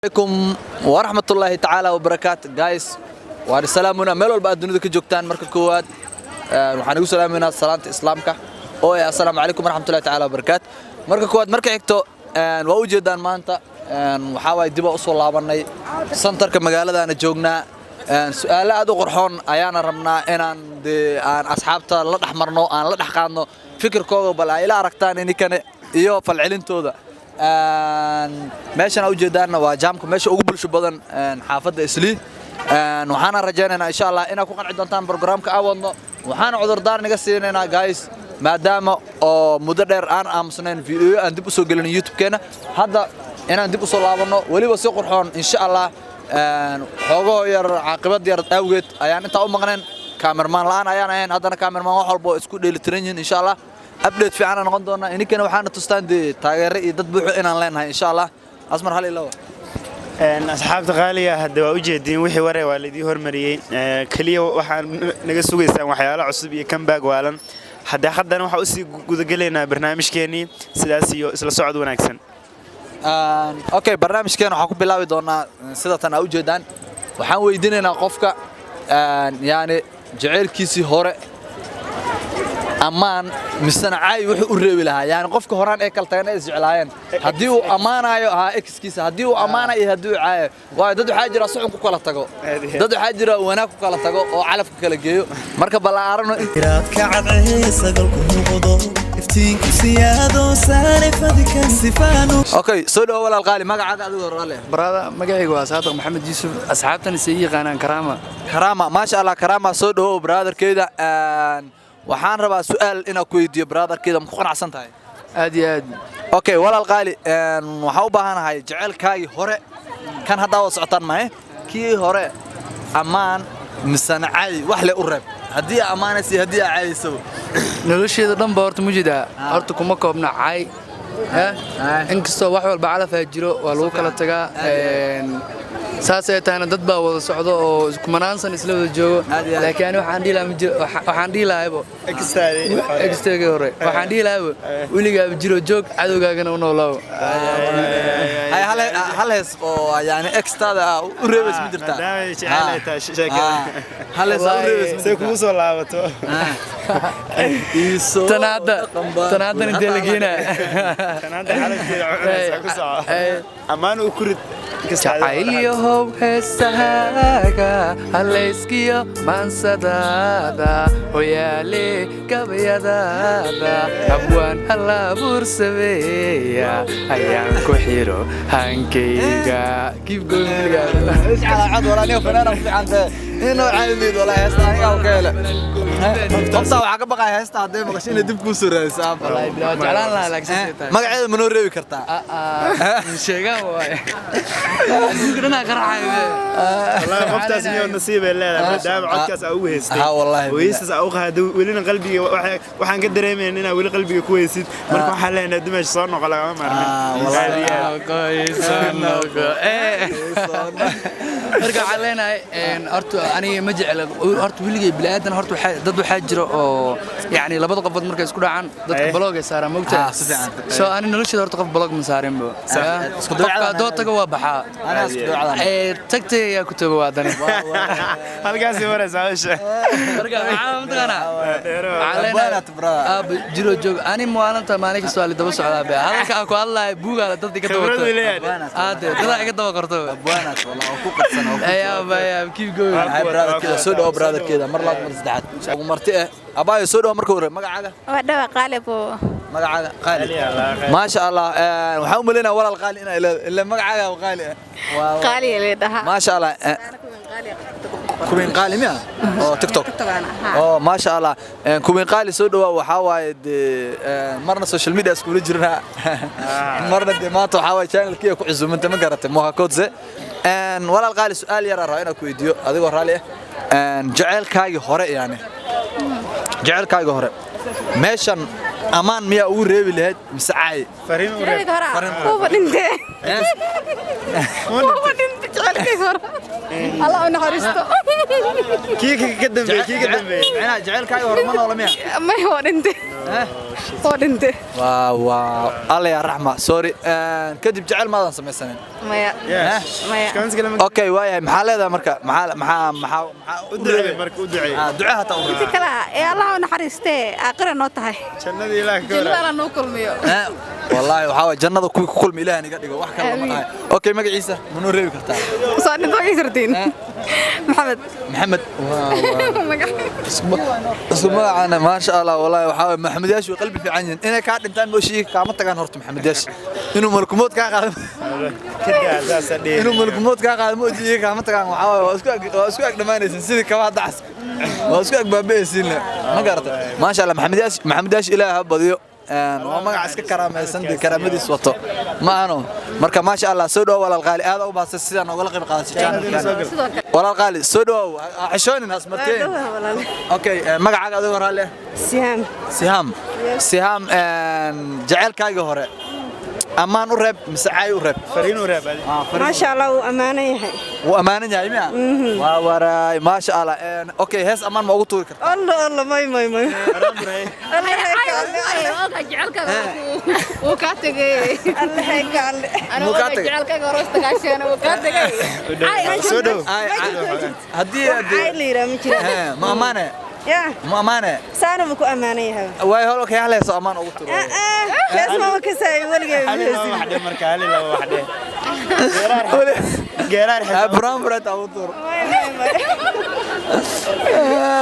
Alaykum waraxmatullaahi tacaala wabarakaatu, guys. Waan salaamunaa meel walba aad dunida ka joogtaan. Marka koowaad waxaan igu salaamaynaa salaanta Islaamka oo ah assalaamu calaykum waraxmatullahi tacaala wabarakaatu. Marka koowaad, marka xigto, waa u jeedaan maanta waxaa waaye dib u soo laabanay santarka magaaladaana joognaa. Su'aalo aad u qurxoon ayaana rabnaa inaan dee aan asxaabta la dhex marno, aan la dhex qaadno fikirkooda, bal ay ila aragtaan ininkane iyo falcelintooda. Meeshan aa ujeedaanna waa jaamka meesha ugu bulsho badan xaafadda Islii. Waxaana rajaynaynaa, insha Allah, inaad ku qanci doontaan programka aan wadno. Waxaana cudurdaar naga siinaynaa, guys, maadaama oo muddo dheer aan aamusnayn, video aan dib u soo gelin YouTube-keena, hadda inaan dib u soo laabanno weliba si qurxoon, insha Allah. Xoogahoo yar caaqibad yar awgeed ayaan intaa u maqnayn, cameraman la'aan ayaan ahayn. Haddana cameraman wax walba oo isku dheelitiran yihiin, insha Allah update fiican aan noqon doonaa. Ininkana waxaana tustaan dee taageero iyo dad buuxo inaan leenahay, insha Allah. Asmar, hal iyo laba. Asxaabta qaaliga, hadda waa ujeediin wixii ware waa laidii hormariyey. Keliya waxaan naga sugaysaan waxyaalo cusub iyo comeback waalan. Hadda haddana waxaa usii gudagelaynaa barnaamijkeenii. Sidaas iyo isla socod wanaagsan. Okay, barnaamijkeena waxaan ku bilaabi doonaa sida tan aa ujeedaan. Waxaan weydiinaynaa qofka yani jaceylkiisii hore ammaan misena caay wuxuu u reebi lahaa, yani qofka horaan ee kala tagan ee isjeclaayeen, haddii uu ammaanayo ahaa exkiisa, haddii uu ammaanayo iyo haddii uu caayayo. Waayo dad waxaa jira suxun ku kala tago, dad waxaa jira wanaag ku kala tago oo calafka kala geeyo. Marka bal aan aragno. Iraadka cadcee sagalku muuqdo, iftiinku siyaado saare fadika sifaanu. Okay, soo dhawo walaal qaali. Magacaaga adigoo raalle? Brother, magacaygu waa Saadiq Maxamed Yuusuf, asxaabtana si ii yaqaanaan Karaama. Karaama, maasha Allah. Karaama, soo dhawow brotherkeyda. Waxaan rabaa su'aal inaan ku weydiiyo, brotherkeyda. Ma ku qanacsan tahay? Aad iyo aad. Okay, walaal qaali, waxaan u baahanahay jaceylkaagii hore, kan haddaa wada socotaan mahe, kii hore ammaan misena cay wax le u reeb, haddii aa ammaanaysa iyo haddii aa cayaysaba. Nolosheeda dhan ba horta mujidaa horta kuma koobna cay. Inkastoo wax walba calafaa jiro, waa lagu kala tagaa. Saas ay tahayna dad baa wada socdo oo kumanaansan isla wada joogo. Aad iyo aad. Laakiin ani waxaan dhihi lahaa ma jiro, waxaan dhihi lahaybo exteegii hore, waxaan dhihi lahaybo weligaaba jiro joog, cadowgaagana u noolaawo. Hay, hal hees oo yani extaada aa u reebays ma jirtaa? Maadaama ay jecel ay tahay sheekada. Hal hees aa u reebays ma say kugu soo laabato. Ii soo Tan hadda dhaqan baa- tan haddan intee la geenaa? Tan hadda xalafkeeda cunaysa ku soco. Ammaan u kurid. Jacaylyahow heesahaaga, halayskiyo maansadaada, hoyaale gabayadaada, abwaan halabuur sameeya ayaan ku xiro hankayga. Keep going weligaa. إيش على عاد ولا aniga fanaana ku fiican tahay inuu caawimid. Walaa heesta aniga ka hele. Qofta waxaa ka baqaya heesta hadday maqasho inay dib kuu soo raadiso aaba. Wallaahi bilaa, waan jeclaan lahaa, laakiin saasay tahay. Magaceeda ma noo reebi kartaa? Sheegaan waaye, adduunka dhanaa qarxayo. Wallaahi qoftaas niyo nasiib ay leedahay maadaama codkaas aa ugu haystay. Ha, wallaahi. Oo heestaas aa u qaaday, welina qalbiga waxaan ka dareemayn inaa weli qalbiga ku haysid. Marka waxaan leenahay dumesh soo noqo, lagama maarmin. Wallaahi. Aad iyo aad. Marka waxaan leenahay horta aniga ma jecla horta weligay bini'aadan. Horta dad waxaa jira oo yacni labada qofood markay isku dhacaan dadka block ay saaraan, mogtahay? Ah, si fiican. So ani nolosheeda horta qof block ma saarinbo. Isku dabeecadaan. Qofka haddoo tago waa baxaa. Anaa isku dabeecadaan. Ee tagtay ayaa ku tago waa dani. Halkaasii maraysa hawsha. Marka maxaa mataqaanaa, waxaan leenahay Abwaanat, brother. Aabba jiro joog. Ani maalinta maalin kasta waa la daba socdaa be hadalka aan ku hadlayo buugaa dad iga daba Khibrad wato. uu leeyahay. Aade dadaa iga daba qorto. Abwaanat wallah, oo ku qarsan oo ku Ayaa keep going. Hay, brotherkeeda, soo dhawo brotherkeeda. Mar labaad, mar saddexaad ugu marti eh. Abaayo, soo dhawo marka hore. Magacaaga? Waa dhawa qaalib oo. Magacaaga qaali, maasha Allah. Waxaan u maleynayaa walaal qaali inay leedahay ila magacaaga waa qaali ah. Qaali la dhahaa. Maasha Allah. Kuwin qaali miya oo TikTok oo? Maasha Allah. Kuwin qaali, soo dhawaa. Waxaa waaye dee marna social media iskula jirnaa, marna dee maanta waxaa waaye channelkii ku cusubanta, ma garatay, Moha Kodze. Walaal qaali, su'aal yar aan rabaa inaan ku weydiiyo adigoo raalli ah. Jaceylkaagii hore, yani jaceylkaagii hore, meeshan ammaan miyaa ugu reebi lahayd mise caay? Fariin u reeb. Jaceylka hore kuwa dhintee, kuwa dhintay jaceylkii hore, Allah u naxariisto. Kii ka dambeeyey, kii ka dambeeyey. Macnaha jaceylkaagii hore ma noola miya? May, waa dhintay. Oo dhintay. Waa waa Alla yaa raxma. Sorry. Kadib jecel maadan samaysanin? Maya. Maya. Okay, waayahay. Maxaa leedahay marka? Maxaa maxaa maxaa maxaa U duceey marka, u duceey. Ah, duco hataa u Inta reebay. kale ee Allah u naxariistee, aakhira noo tahay. Jannada Ilaah ka Jannada wara. Allah noo kulmiyo. Eh, wallaahi waxaa waay jannada kuwii ku kulmi Ilaahay niga dhigo, wax kale lama Aamiin. dhahay. Okay, magaciisa ma noo reebi kartaa? Soo dhinto way sirtiin. Maxamed. Maxamed. Waa waa. Isku magacaana, maasha Allah. Wallaahi waxaa waay Maxamed-yaashu way qalbi fiican yihiin. Inay kaa dhintaan mooshii kaama tagaan. Horta Maxamed-yaasha inuu malkumood kaa qaado Kadaa saasa dhihi. inuu malkumood kaa qaado mooshii kaama tagaan. Waxaa waay waa isku ag dhammaanaysin sidii kabaha dacaska, waa isku ag baaba'aysiin le, ma garata? Maasha Allah, Maxamed-yaasha, Maxamed-yaasha Ilaahay ha badiyo. Waa magac iska karaamaysan dee, karaamadiis wato ma ahano. Marka maasha Allah, soo dhawow walaal qaali, aad u baahsan sidaa noogala qayb qaadatay channelkan. Sidoo kale. Walaal qaali, soo dhawow, ha xishoonin, hasmarteen. Okay, magacaaga adigoo raalli ah? Sihaam. Sihaam. Sihaam, jaceylkaagii hore ammaan u reeb mise caay u reeb? Fariin u reeb adi. Maasha Allah, wuu ammaanan yahay. Wuu ammaanan yahay miya? Waa waraay, maasha Allah. Okay, hees ammaan ma ugu tuuri kartaa? Allah Allah, may may may. Allah hayka alle. Jecelkaaga wuu kaa tegay. Allah hayka alle. Ana Wuu kaa ogaa tegay. jecelkaaga hore istagaasheen wuu kaa tegay. Soo dhow. Ay, ay, haddii Caay la yidhaah ma jiraan. Ma ammaane? Yaa. Ma ammaane? Saana buu ku ammaanan yahay. Waay hol, okay, hal heeso ammaan ugu tuuro. Hees ma kasaayo weligay. Hali laba wax dheh marka, hali laba wax dheh. Geeraar xitaa. Brown bread ugu tuuro. May may may.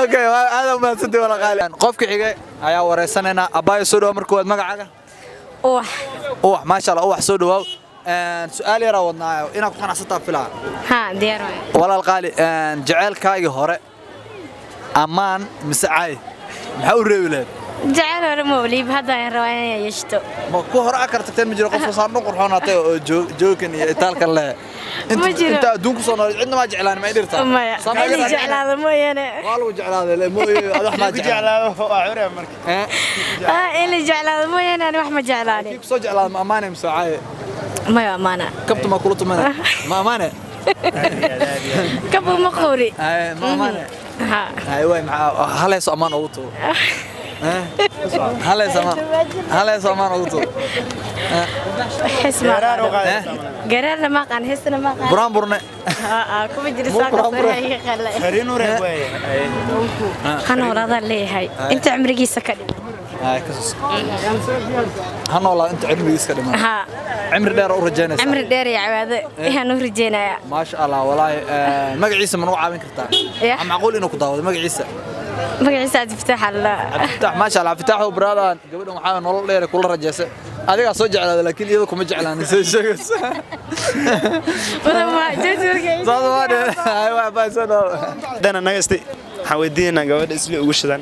Okay, waa aad u mahadsantahay walaal qaali. Qofka xigay ayaa wareysanaynaa. Abaayo, soo dhawaw. Marka waad magacaaga? Ubax. Ubax, maasha Allah. Ubax, soo dhawaaw. Su'aal yaraa wadnaa, inaad ku qanacsataa filaa. Haa, diyaar waay. Walaal qaali, jaceylkaagii hore ammaan mise caay maxaa u reebi lahayd? Jacayl hore ma waliib, hadda ayaan rabaa inaan yeeshto. Ma ku hore akar tagteen? Ma jiro qof saarno qurxoonaatay oo joogkan iyo itaalkan leh? Ma jiro. Inta adduunku soo nool cidna ma jeclaan, ma dhirtaa? Maya, inay jeclaado mooyaane. Waa lagu jeclaaday le mooye, ad wax maa Ku jeclaan. jeclaado waa cure marka. Inay jeclaado mooyaane, ani wax ma jeclaanin. Kii ku soo jeclaada ma ammaane mise caaye? Maya, amaana. Kabta ma kula tumana? Ma ammaane? Kabu ma qowri. Ay, ma ammaane? Haa. Ay waay, maxaa hal heeso ammaan ugu tuur? Hal heeso ammaan, hal heeso ammaan ugu tuur. Xis ma Geeraar u aqaan. qaadaysaa. Garaarna ma aqaan, heesna ma aqaan. Buraan burne. Haa, kuma jiro. Muu saakaas. buraan burne. Iga qalay. Fariin u reeb waaye. Hana walaadaan leeyahay inta cimrigiisa ka dhiman. Ay kasus ha noolaa inta cimrigiisa ka dhiman. Haa. Cimri dheer u rajaynaysaa? Cimri dheer iyo cibaado ayaan u rajeynayaa. Maasha Allah, walaahi magaciisa ma nagu caawin kartaa? Yeah. Waa macquul inuu ku daawado magaciisa? Magaciisa Cabdifataax alla. Cabdifitaax, maasha Allah. Cabdifitaax oo brother, gabadhan waxaa nolol dheer kula rajaysay. Adigaa soo jeclaada, laakiin iyada kuma jeclaanin soo sheegaysa. Wada jajurka. Saas waa dheer. Ay waa baa soo dhaw. Dana nagasti waxaan weydiinaynaa gabadha Isli ugu shidan.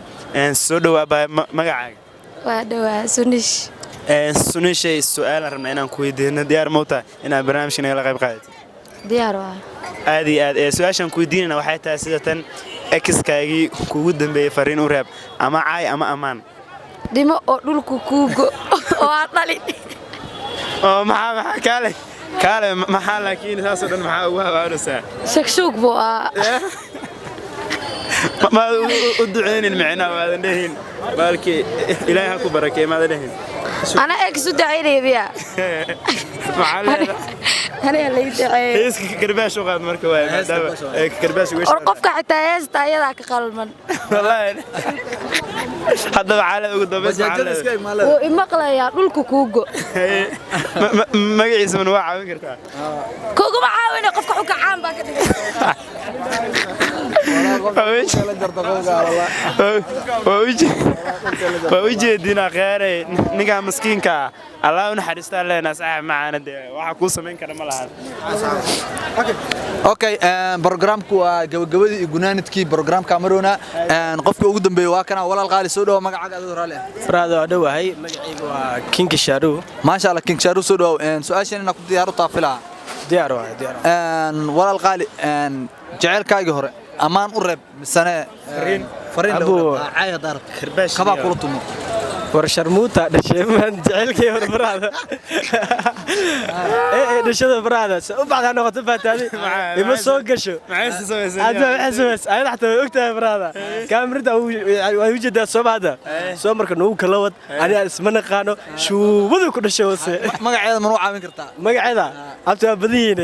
Soo dhawaa baa, magacaaga? Waa dhawaa, Sunish. Sunishay, su'aalaan rabnaa inaan ku weydiino. Diyaar ma u tahay inaad barnaamijka nagala qayb qaadato? Diyaar waa. Aad iyo aad. Su-aashaan ku weydiinayna waxay tahay sida tan: ex-kaagii kugu dambeeyey fariin u reeb, ama caay ama ammaan. Dhimo oo dhulku kuugo oo aan dhalin. Oo maxaa kaale kaale maxaa, laakiin saasoo dhan maxaa ugu habaaraysaa? Shagshuug buu ahaa. Maad u duceynin micnaha, maadan dhehin baalkii Ilaahay ha ku barakeey, maadan dhehin? Ana ex u dacaynaya biya? Maxaa leedahay? Aniga lay daceeyo. Heeska karbaash u qaad marka waay, maadaama ee karbaash uga Or qofka xitaa heesta ayadaa ka qalman. Wallaahi haddaba caalad ugu dambeys maxaa Bajaajada iska leedahay? eg maa leedahay? Wuu imaqlayaa, dhulku kuugo. Magaciisa mana waa caawin kartaa? Kuguma caawina, qofka xunka caan baa ka dhigay. La jarta qofka, wallah. Waa u jeedinaa kheyre ninkaa miskiinka ah. Allah u naxariistaa leenaa, saaxib macaana dee waxa kuu samayn kara ma lahan. Okay, programku waa gabagabadii iyo gunaanidkii programka Marona. Qofkii ugu dambeeyay waa kana. Walaal qaali, soo dhawo. Magacaaga adoo raali ah? Faraada, waa dhowahay. Magacaygu waa King Sharu. Maasha Allah, King Sharu, soo dhawo. Su'aashan inaa ku diyaar u taafilaa. Diyaar waay, diyaar. Walaal qaali, jaceylkaagii hore ammaan u reeb misane fariin? Abu- Caay haddaa rabto. Karbaash kabaa iyo- kula tumo. War sharmuuta dhashay maan jecelkay hore baraada. Ee dhashada baraada u bacdaa noqoto faataadi ima soo gasho. Maxay samaysay? Hadda waxay samaysay ayada xataa way ogtahay baraada. Kaamirada way u jeedaa soo baxda. Soo marka nagu kala wad aniga isma naqaano shuubadu ku dhashay wase. Magaceeda ma noo caawin kartaa? Magaceeda abta waa badan yihiin.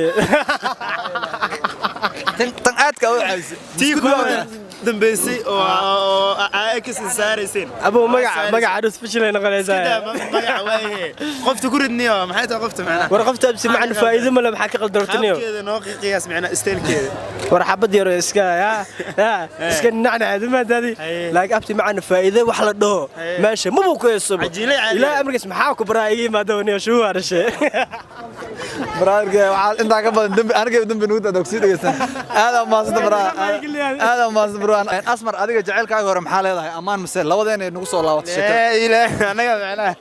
Tan aadka u caawisay. Tii kuwa dambeysay oo aa ka saarayseen. Abo magaca adhow special ay noqonaysaa. Magaca waaye qofta ku ridniyo, maxay tahay qofta macnaha? War qofta absi macna faa'iido ma leh, maxaa ka qaldartaniyo? Qaabkeeda noo qiyaas, macnaha style-keeda. War xabad yar oo iska yaa iska nacnac maadaadi, laakiin abti macna faa'iido wax la dhaho meesha maba ku heesoba. Cajiile caadi. Ilaa amarkiis maxaa ku baraa iga yimaada waniyo shuuha dhashay. Brotherka waxaa intaa ka badan dembi aniga dembi nugu dad sii dhageysan. Aad aan mahadsan brother, aad aan mahadsan bro. Asmar, adiga jacaylkaaga hore maxaa leedahay, ammaan mise labadeen ay nagu soo laabatay sheekada? Ee ilaahay anaga macnaha.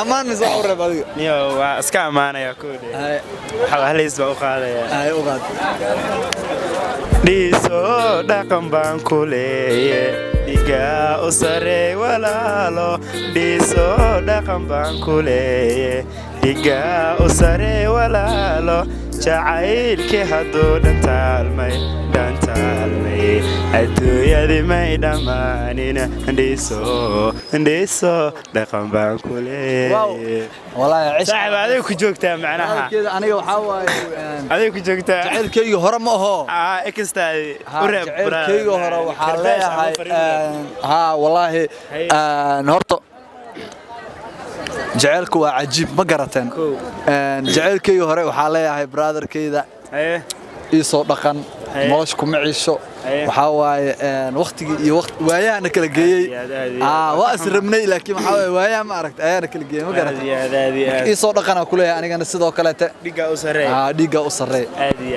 Ammaan mise wax u reeb adiga? Niyo waa iska ammaanaya koodhe. Waxa halays baa u qaadaya. Ay u qaad. Dhiiso dhaqan baan ku leeye, dhigaa u sarey walaalo. Dhiiso dhaqan baan ku leeye, dhigaa u sarey walaalo. Jacaylkii hadduu dhantaalmay, dhantaalmay, adduunyadii may dhammaanin. Dhiiso, dhiiso dhaqan baan ku leeye. Wallaahi cish. Saaxiib, aday ku joogtaa macnaha. Hadalkeeda aniga waxaa waaye aday ku joogtaa. Jacaylkayga hore ma aho. Aa extaadi u reeb. Jacaylkayga hore waxaa leeyahay, haa wallaahi, horta jacaylku waa cajiib, ma garateen? Jacaylkayga hore waxaa leeyahay brotherkayda ii soo dhaqan, nolosha kuma ciisho. Waxaa waaye waqtigii iyo waayahana kala geeyey. Waa is rabnay, laakiin waxaa waaye waayaha ma aragta ayaana kala geeyey, ma garatay? Ii soo dhaqanaa ku leeyahay anigana sidoo kaleete. Dhiigga u sarreey. Dhiigga u sarreey.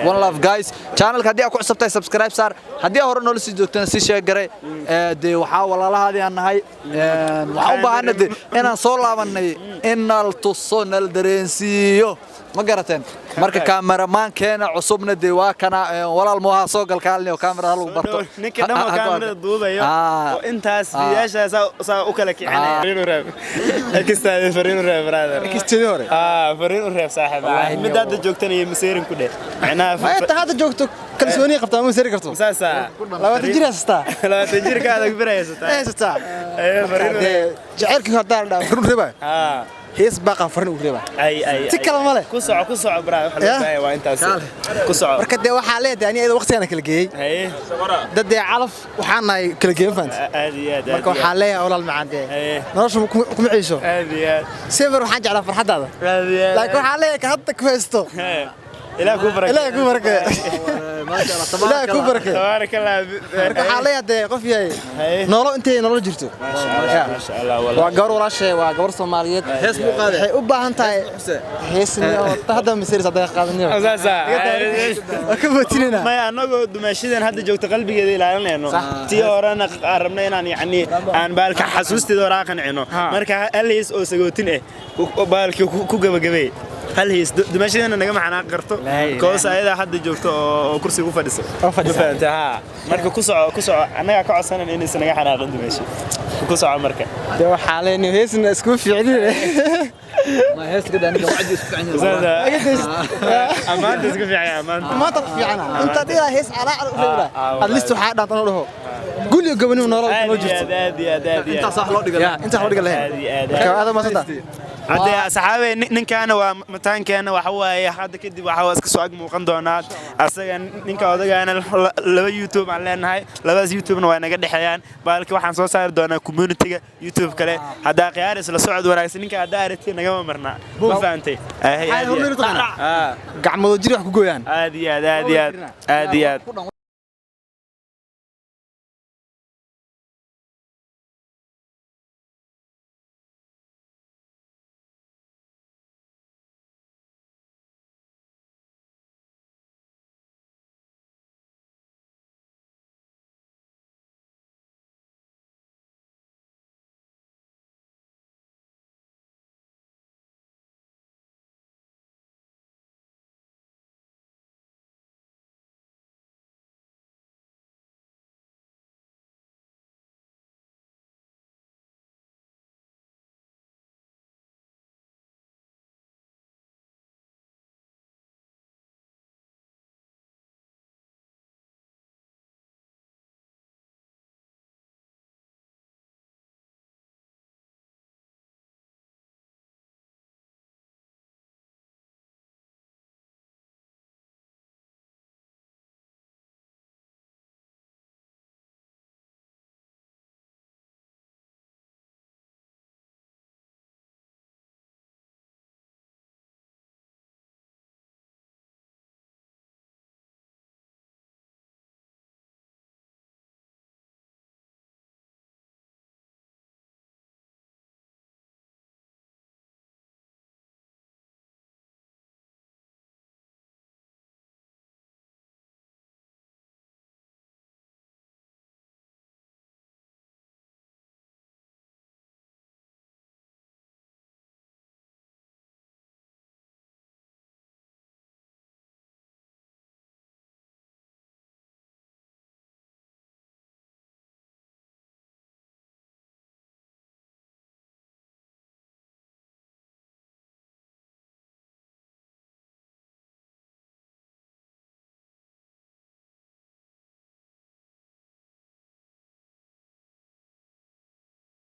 One love guys. Channelka haddii aad ku cusubtahay subscribe saar, haddii aad hore noola sii joogtana sii sheeg garay. Dee waxaa walaalahaadii aan nahay, waxaan u baahana dee inaan soo laabannay, in nal tuso, nal dareensiiyo, ma garateen? Marka kaameramaankeena cusubna dee waa kana walaal mooha soo galkaalni oo kaamerada lagu barto. Ninka dhan oo kaamerada duubayo oo intaas fiyaasha saa u kala kicinaya. Fariin u reeb extaadi, fariin u reeb brother. Extaadi hore. Fariin u reeb saaxiib, mid hadda joogtana iyo maseerin ku dheh macnaha. Ma inta hadda joogto kalsooni qabtaa, ma seeri karto. Saasa 20 jir haysataa. 20 jir ka adag bir haysataa. Haysataa. Fariin u reeb. Jacaylkii hadda la dhaaf fariin u reebay. Hees baaqan farin u reebay. Ay ay. Si kale ma leh. Ku soco, ku soco bro, waxa loo baahay waa intaas, ku soco. Marka dee waxaa leedahay aniga waqtigan kala geeyay. Dad dee calaf waxaan nahay kala geeyin fant. Aad iyo aad. Marka waxaa leeyahay walaal macaan, dee nolosha kuma ciisho. Aad iyo aad. Sever waxaan jeclaa farxadaada. Aad iyo aad. Laakiin waxaa leeyahay ka hadda ku haysto. Ilaah ku barakeeyo. Ilaah ku barakeeyo. Ilaah ku barakeeyo. Tabaaraka Allah. Marka waxaa leeyahay dee qof yahay nolol intay nolol jirto. Maasha Allah wallahi. Waa gabar walaashay, waa gabar Soomaaliyeed. Hees buu qaaday. Waxay u baahan tahay hees niyo hadda masiir saddex qaadaniyo. Saasa. Waa ka bootinina. Maya, anagoo dumaashadan hadda joogta qalbigeeda ilaalinayno. Tii horena aan rabnay inaan yacni aan baalka xasuusteeda hore aan qancino. Marka hal hees oo sagootin ah baalka ku gabagabay. Hal hees dumaashadana naga maxanaaq karto koos ayada hadda joogto oo kursiga ku fadhiso. Oo fadhisa. Ma fahantay? Haa, marka ku soco, ku soco, annagaa ka codsanan inaysan naga xanaaqin dumaashi. Ku soco marka. Dee waxaa leenahay heesna isku fiicnin. Ma heeska aniga wacdi isku fiican yahay. Amaanta isku fiican, amaanta. Maanta ku fiicana. Inta dhigaa hees calaacal u reebaa. At least waxaa dhaatan oo dhaho. Guriga gobonimo nolol Aad noo iyo jirto. aad, aad iyo aad, aad iyo aad. Intaas wax loo dhiga. Inta wax loo dhiga lahayn. Aad iyo aad. Marka aad ma santa. Hadda saxaabe ninkaana waa mataankeena, waxa waaye hadda kadib waxa waa iska soo ag muuqan doonaa asaga ninka odagaana. Laba YouTube aan leenahay, labadaas YouTube-na waa naga dhexeeyaan. Baalki waxaan soo saari doonaa community-ga YouTube kale haddaa khiyaar isla socod wanaagsan. Ninka haddaa aragtay nagama marnaa, ma fahantay? Gacmado jir wax ku gooyaan. Aad iyo aad, aad iyo aad, aad iyo aad.